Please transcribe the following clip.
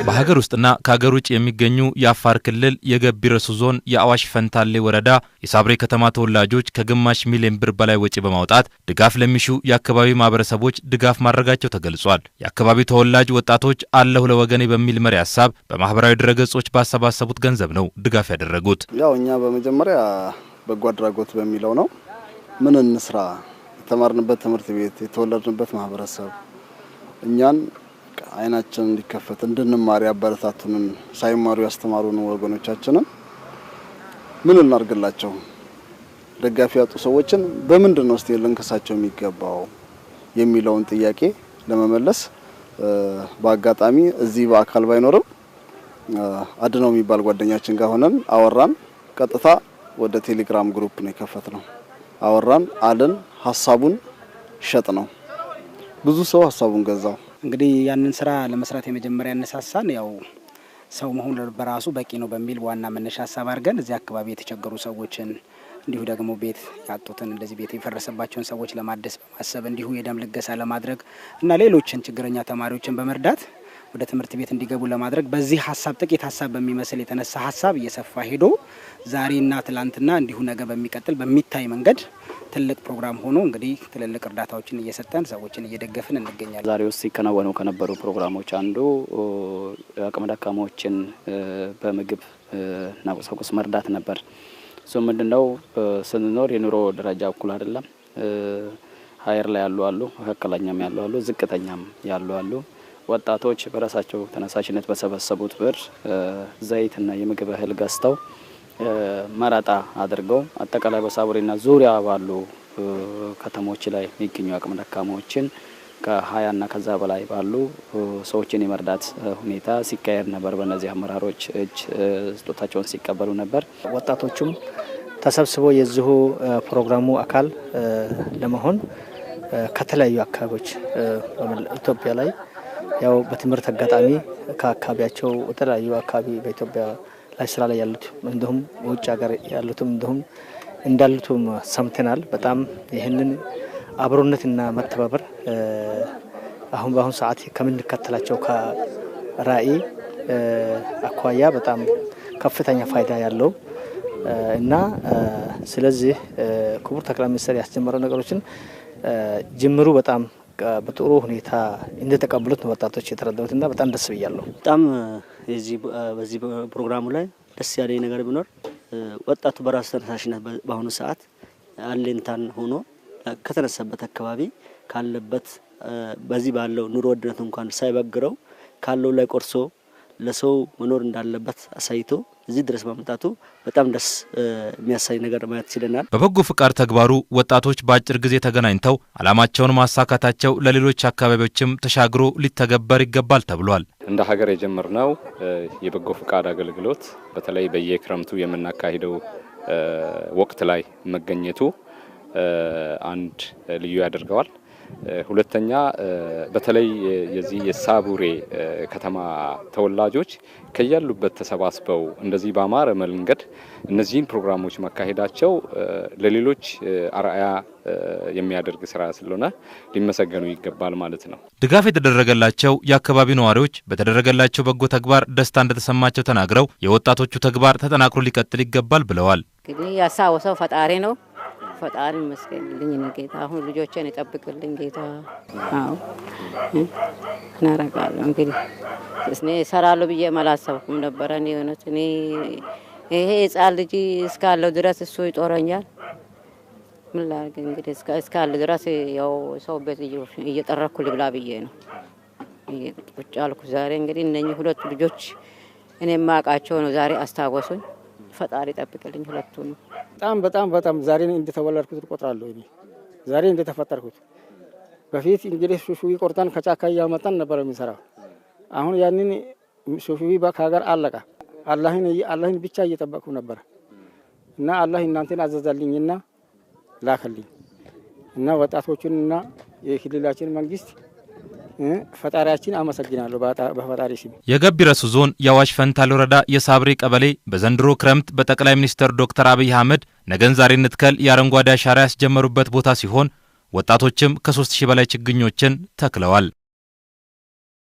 በሀገር ውስጥና ከሀገር ውጭ የሚገኙ የአፋር ክልል የገቢ ረሱ ዞን የአዋሽ ፈንታሌ ወረዳ የሳብሬ ከተማ ተወላጆች ከግማሽ ሚሊዮን ብር በላይ ወጪ በማውጣት ድጋፍ ለሚሹ የአካባቢው ማህበረሰቦች ድጋፍ ማድረጋቸው ተገልጿል። የአካባቢው ተወላጅ ወጣቶች አለሁ ለወገኔ በሚል መሪ ሀሳብ በማህበራዊ ድረገጾች ባሰባሰቡት ገንዘብ ነው ድጋፍ ያደረጉት። ያው እኛ በመጀመሪያ በጎ አድራጎት በሚለው ነው። ምን እንስራ፣ የተማርንበት ትምህርት ቤት፣ የተወለድንበት ማህበረሰብ፣ እኛን አይናችን እንዲከፈት እንድንማር ያበረታቱንን፣ ሳይማሩ ያስተማሩን ወገኖቻችንን ምን እናርግላቸው? ደጋፊ ያጡ ሰዎችን በምንድን ነው እስቲ ልንከሳቸው የሚገባው የሚለውን ጥያቄ ለመመለስ በአጋጣሚ እዚህ በአካል ባይኖርም አድነው የሚባል ጓደኛችን ጋር ሆነን አወራን። ቀጥታ ወደ ቴሌግራም group ነው የከፈትነው። አወራን፣ አልን፣ ሀሳቡን ሸጥነው። ብዙ ሰው ሀሳቡን ገዛው። እንግዲህ ያንን ስራ ለመስራት የመጀመሪያ ያነሳሳን ያው ሰው መሆን በራሱ በቂ ነው በሚል ዋና መነሻ ሀሳብ አድርገን እዚህ አካባቢ የተቸገሩ ሰዎችን፣ እንዲሁ ደግሞ ቤት ያጡትን፣ እንደዚህ ቤት የፈረሰባቸውን ሰዎች ለማደስ በማሰብ፣ እንዲሁ የደም ልገሳ ለማድረግ እና ሌሎችን ችግረኛ ተማሪዎችን በመርዳት ወደ ትምህርት ቤት እንዲገቡ ለማድረግ በዚህ ሀሳብ ጥቂት ሀሳብ በሚመስል የተነሳ ሀሳብ እየሰፋ ሄዶ ዛሬና ትላንትና እንዲሁ ነገ በሚቀጥል በሚታይ መንገድ ትልቅ ፕሮግራም ሆኖ እንግዲህ ትልልቅ እርዳታዎችን እየሰጠን ሰዎችን እየደገፍን እንገኛለን። ዛሬ ውስጥ ሲከናወኑ ከነበሩ ፕሮግራሞች አንዱ አቅመ ደካማዎችን በምግብ እና ቁሳቁስ መርዳት ነበር። እሱ ምንድነው፣ ስንኖር የኑሮ ደረጃ እኩል አይደለም። Higher ላይ ያሉ አሉ፣ መካከለኛም ያሉ አሉ፣ ዝቅተኛም ያሉ አሉ። ወጣቶች በራሳቸው ተነሳሽነት በሰበሰቡት ብር ዘይትና የምግብ እህል ገዝተው መረጣ አድርገው አጠቃላይ በሳቡሬና ዙሪያ ባሉ ከተሞች ላይ የሚገኙ አቅመ ደካማዎችን ከ20ና ከዛ በላይ ባሉ ሰዎችን የመርዳት ሁኔታ ሲካሄድ ነበር። በእነዚህ አመራሮች እጅ ስጦታቸውን ሲቀበሉ ነበር። ወጣቶቹም ተሰብስበው የዚሁ ፕሮግራሙ አካል ለመሆን ከተለያዩ አካባቢዎች ኢትዮጵያ ላይ ያው በትምህርት አጋጣሚ ከአካባቢያቸው የተለያዩ አካባቢ በኢትዮጵያ ላይ ስራ ላይ ያሉት እንዲሁም በውጭ ሀገር ያሉትም እንዲሁም እንዳሉትም ሰምተናል። በጣም ይህንን አብሮነትና መተባበር አሁን በአሁኑ ሰዓት ከምንከተላቸው ከራዕይ አኳያ በጣም ከፍተኛ ፋይዳ ያለው እና ስለዚህ ክቡር ጠቅላይ ሚኒስትር ያስጀመረው ነገሮችን ጅምሩ በጣም በጥሩ ሁኔታ እንደተቀበሉት ነው ወጣቶች የተረዳሁት እና በጣም ደስ ብያለሁ። በጣም በዚህ ፕሮግራሙ ላይ ደስ ያለኝ ነገር ቢኖር ወጣቱ በራሱ ተነሳሽነት በአሁኑ ሰዓት አለኝታን ሆኖ ከተነሳበት አካባቢ ካለበት በዚህ ባለው ኑሮ ውድነት እንኳን ሳይበግረው ካለው ላይ ቆርሶ ለሰው መኖር እንዳለበት አሳይቶ እዚህ ድረስ ማምጣቱ በጣም ደስ የሚያሳይ ነገር ማየት ችለናል። በበጎ ፍቃድ ተግባሩ ወጣቶች በአጭር ጊዜ ተገናኝተው ዓላማቸውን ማሳካታቸው ለሌሎች አካባቢዎችም ተሻግሮ ሊተገበር ይገባል ተብሏል። እንደ ሀገር የጀመርነው የበጎ ፍቃድ አገልግሎት በተለይ በየክረምቱ የምናካሂደው ወቅት ላይ መገኘቱ አንድ ልዩ ያደርገዋል። ሁለተኛ በተለይ የዚህ የሳቡሬ ከተማ ተወላጆች ከያሉበት ተሰባስበው እንደዚህ በአማረ መንገድ እነዚህን ፕሮግራሞች ማካሄዳቸው ለሌሎች አርአያ የሚያደርግ ስራ ስለሆነ ሊመሰገኑ ይገባል ማለት ነው። ድጋፍ የተደረገላቸው የአካባቢው ነዋሪዎች በተደረገላቸው በጎ ተግባር ደስታ እንደተሰማቸው ተናግረው የወጣቶቹ ተግባር ተጠናክሮ ሊቀጥል ይገባል ብለዋል። እንግዲህ ያሳወሰው ፈጣሪ ነው። ፈጣሪ ይመስገንልኝ ነው ጌታ። አሁን ልጆቼን ይጠብቅልኝ ጌታ። አዎ፣ እናረጋለሁ። እንግዲህ እኔ እሰራለሁ ብዬ አላሰብኩም ነበረ። እኔ እውነት እኔ ይሄ ህጻን ልጅ እስካለው ድረስ እሱ ይጦረኛል። ምን ላድርግ እንግዲህ፣ እስካለ ድረስ ያው ሰው ቤት እየጠረኩ ልብላ ብዬ ነው ቁጭ አልኩ። ዛሬ እንግዲህ እነኚህ ሁለቱ ልጆች እኔ የማውቃቸው ነው፣ ዛሬ አስታወሱኝ። ፈጣሪ ጠብቅልኝ ሁለቱ ነው። በጣም በጣም በጣም ዛሬ እንደተወለድኩት እቆጥራለሁ። እኔ ዛሬ እንደተፈጠርኩት። በፊት እንግዲህ ሹሹ ቆርጠን ከጫካ እያመጣን ነበር የሚሰራው። አሁን ያንን ሹሹ ከሀገር አለቀ። አላህን አላህን ብቻ እየጠበቅኩ ነበር እና አላህ እናንተን አዘዛልኝና ላከልኝ እና ወጣቶቹንና የክልላችን መንግስት ፈጣሪያችን አመሰግናለሁ በፈጣሪ ስም። የገቢ ረሱ ዞን የአዋሽ ፈንታሌ ወረዳ የሳብሬ ቀበሌ በዘንድሮ ክረምት በጠቅላይ ሚኒስትር ዶክተር አብይ አህመድ ነገን ዛሬ እንትከል የአረንጓዴ አሻራ ያስጀመሩበት ቦታ ሲሆን ወጣቶችም ከ3000 በላይ ችግኞችን ተክለዋል።